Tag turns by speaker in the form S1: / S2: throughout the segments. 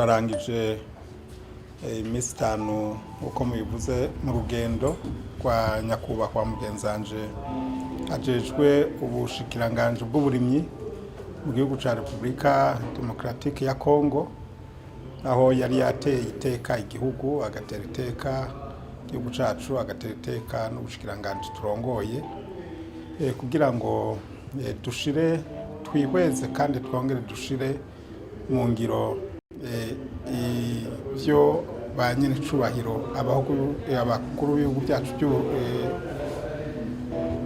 S1: Turarangije iminsi 5, uko mubivuze, mu rugendo rwa nyakubahwa mugenzanje ajejwe ubushikiranganji bw'uburimyi mu gihugu ca Repubulika Démocratique ya Congo, aho yari yateye iteka igihugu, agatera iteka igihugu cacu, agatera iteka n'ubushikiranganji turongoye, kugira ngo dushire, twihweze kandi twongere dushire mu ngiro ivyo ba nyen'icubahiro abakuru b'ibihugu byacu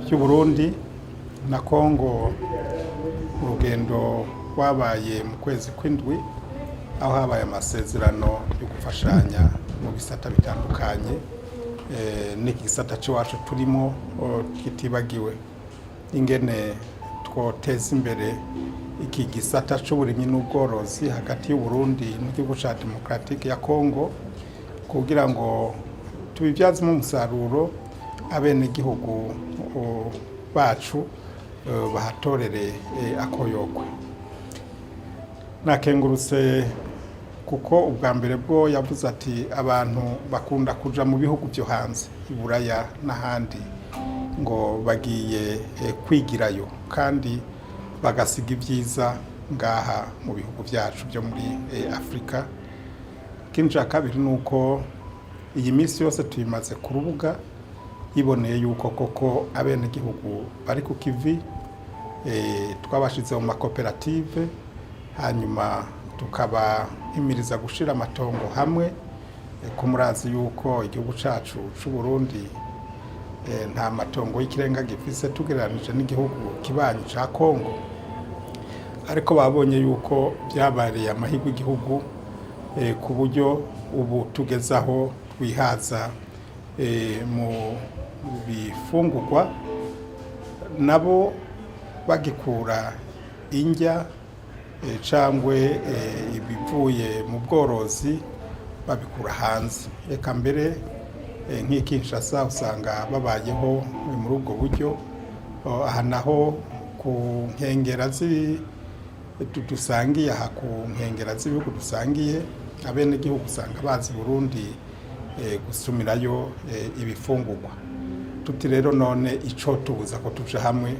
S1: by'u Burundi na Congo, mu rugendo rwabaye mu kwezi kw'indwi, aho habaye amasezerano yo gufashanya mu bisata bitandukanye, n'iki gisata c'iwacu turimo kitibagiwe, ingene twoteza imbere iki gisata c'uburimyi n'ubworozi hagati y'u Burundi n'igihugu ca Démocratique ya Congo, kugira ngo tubibyazemo umusaruro, abenegihugu bacu bahatorere akoyokwe. Nakengurutse kuko ubwa mbere bwo yavuze ati abantu bakunda kuja mu bihugu byo hanze, i Buraya n'ahandi, ngo bagiye kwigirayo, kandi bagasiga ibyiza ngaha mu bihugu byacu byo muri Afurika. Ikindi cya kabiri ni uko iyi minsi yose tuyimaze ku rubuga, yiboneye yuko koko abenegihugu bari ku kivi. Twabashize mu makoperative, hanyuma tukabahimiriza gushira amatongo hamwe, ko murazi yuko igihugu cacu c'u Burundi nta matongo y'ikirenga gifise tugereranije n'igihugu kibanyi ca Kongo, ariko babonye yuko byabareye amahirwe igihugu, ku buryo ubu tugeze aho twihaza mu bifungurwa, nabo bagikura indya cangwe ibivuye mu bworozi babikura hanze. Reka mbere nk'i Kinshasa usanga babayeho muri ubwo buryo. Aha naho ku nkengera dusangiye, aha ku nkengera z'ibihugu dusangiye, abenegihugu usanga bazi Burundi gusumirayo ibifungurwa. Tuti rero none ico tubuza ko tuja hamwe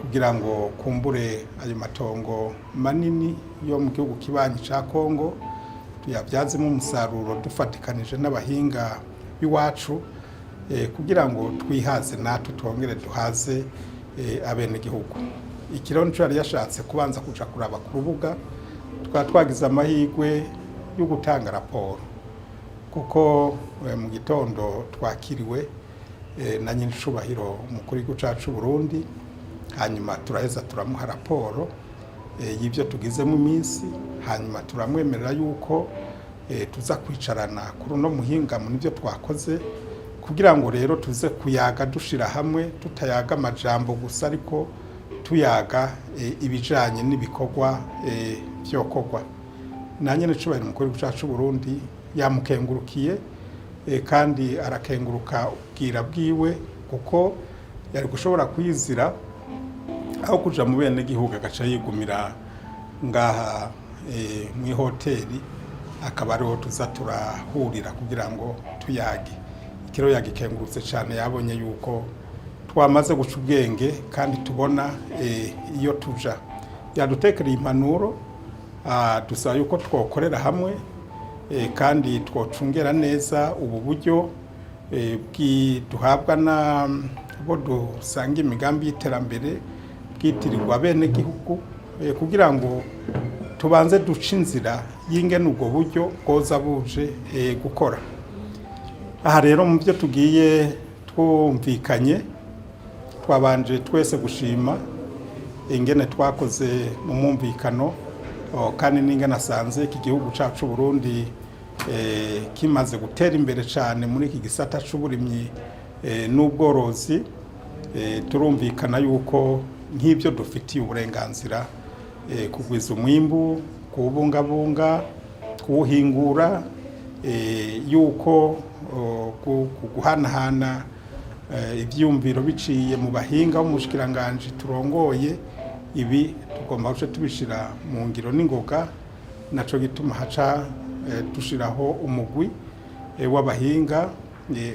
S1: kugira ngo kumbure ayo matongo manini yo mu gihugu kibanyi ca Kongo tuyabyazemo umusaruro, dufatikanije n'abahinga b'iwacu, kugira ngo twihaze natwe, twongere duhaze abenegihugu. Ikirero nico yari yashatse kubanza kuja kuraba ku rubuga. Tukaba twagize amahirwe yo gutanga raporo, kuko mu gitondo twakiriwe na nyinicubahiro umukuru w'igihugu cacu Burundi, hanyuma turaheza turamuha raporo y'ibyo tugizemo iminsi, hanyuma turamwemerera yuko tuza kwicarana kuri uno muhinga mu nibyo twakoze, kugira ngo rero tuze kuyaga dushira hamwe, tutayaga amajambo gusa, ariko tuyaga ibijanye n'ibikorwa vyokorwa. Na nyene cubahiro umukuru w'igihugu cacu Burundi yamukengurukiye, kandi arakenguruka ubwira bwiwe, kuko yari gushobora kwizira aho kuja mu bene gihugu, agaca yigumira ngaha mw'ihoteli, akaba ariho tuza turahurira kugira ngo tuyage. Ikiro yagikengurutse cyane, yabonye yuko twamaze guca ubwenge kandi tubona iyo tuja. Yadutekereye impanuro, dusaba yuko twokorera hamwe, kandi twocungera neza ubu buryo duhabwa na bo dusanga imigambi y'iterambere bwitirirwa bene gihugu, kugira ngo tubanze duce inzira y'ingene ubwo buryo bwoza buje gukora. Aha rero mu byo tugiye twumvikanye, twabanje twese gushima ingene twakoze mu mwumvikano, kandi n'ingene asanze iki gihugu cacu Burundi kimaze gutera imbere cyane muri iki gisata c'uburimyi n'ubworozi. Turumvikana yuko nk'ibyo dufitiye uburenganzira, kugwiza umwimbu, kuwubungabunga, kuwuhingura, yuko guhanahana ivyumviro biciye mu bahinga bo mu bushikiranganji turongoye, ibi tugomba guca tubishira mu ngiro n'ingoga. Naco gituma haca dushiraho umugwi w'abahinga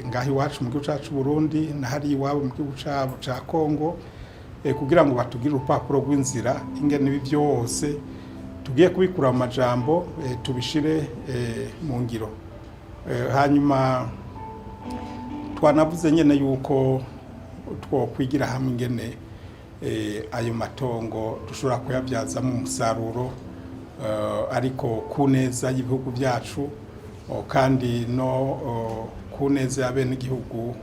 S1: ngaho iwacu mu gihugu cacu Burundi na hari iwabo mu gihugu cabo ca Kongo, kugira ngo batugire urupapuro rw'inzira ingene ibi byose tugiye kubikura mu majambo tubishire mu ngiro. Hanyuma twanavuze nyene yuko twokwigira hamwe ingene ayo matongo dushobora kuyabyazamo umusaruro, ariko ku neza y'ibihugu byacu kandi no ku neza y'abenegihugu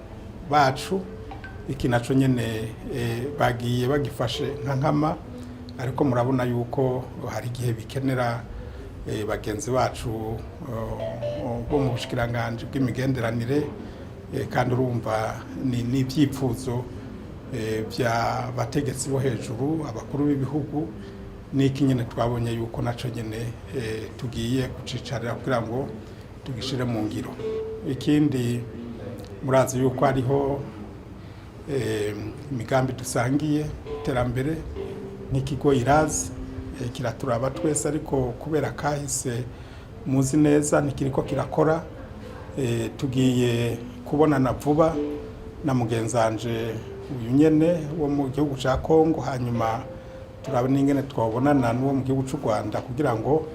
S1: bacu. Iki naco nyene bagiye bagifashe nka nkama, ariko murabona yuko hari igihe bikenera bagenzi bacu bo mu bushikiranganji bw'imigenderanire, kandi urumva ni n'ivyipfuzo by'abategetsi bo hejuru, abakuru b'ibihugu. N'iki nyene twabonye yuko naco nyene tugiye kucicarira kugira ngo tugishire mu ngiro. Ikindi, murazi yuko hariho imigambi dusangiye iterambere nk'ikigo irazi kiraturaba twese, ariko kubera kahise muzi neza ntikiriko kirakora. Tugiye kubonana vuba na mugenzanje uyu nyene wo mu gihugu ca Kongo, hanyuma turabe n'ingene twabonana n'uwo mu gihugu c'u Rwanda kugira ngo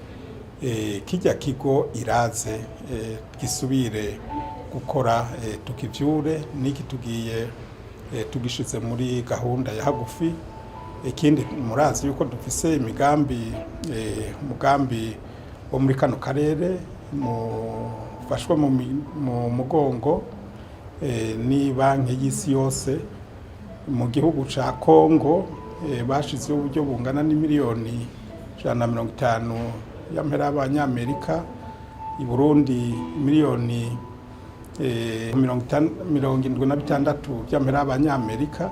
S1: kijya kigo iraze gisubire gukora, tukivyure. N'iki tugiye tugishize muri gahunda ya hagufi. Ikindi, murazi yuko dufise imigambi, umugambi wo muri kano karere mufashwe mu mugongo ni Banki y'Isi Yose. Mu gihugu ca Kongo bashizeho uburyo bungana n'imiliyoni 150 y'amahera y'abanyamerika, i Burundi miliyoni 76 by'amahera y'abanyamerika.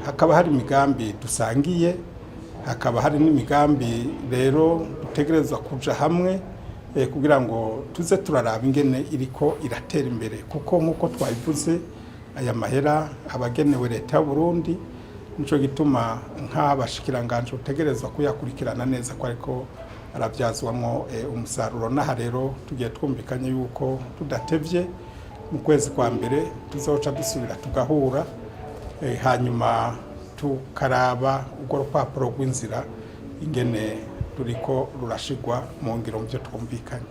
S1: Hakaba hari imigambi dusangiye, hakaba hari n'imigambi rero dutegerezwa kuja hamwe kugira ngo tuze turaraba ingene iriko iratera imbere, kuko nk'uko twabivuze aya mahera abagenewe leta y'u Burundi, nico gituma nk'abashikiranganje utegerezwa kuyakurikirana neza ko ariko arabyazwamwo umusaruro. N'aha rero tugiye twumvikanye yuko tudatevye mu kwezi kwa mbere tuzoca dusubira tugahura, hanyuma tukaraba urwo rupapuro rw'inzira ingene ruriko rurashigwa mu ngiro mu byo twumvikanye.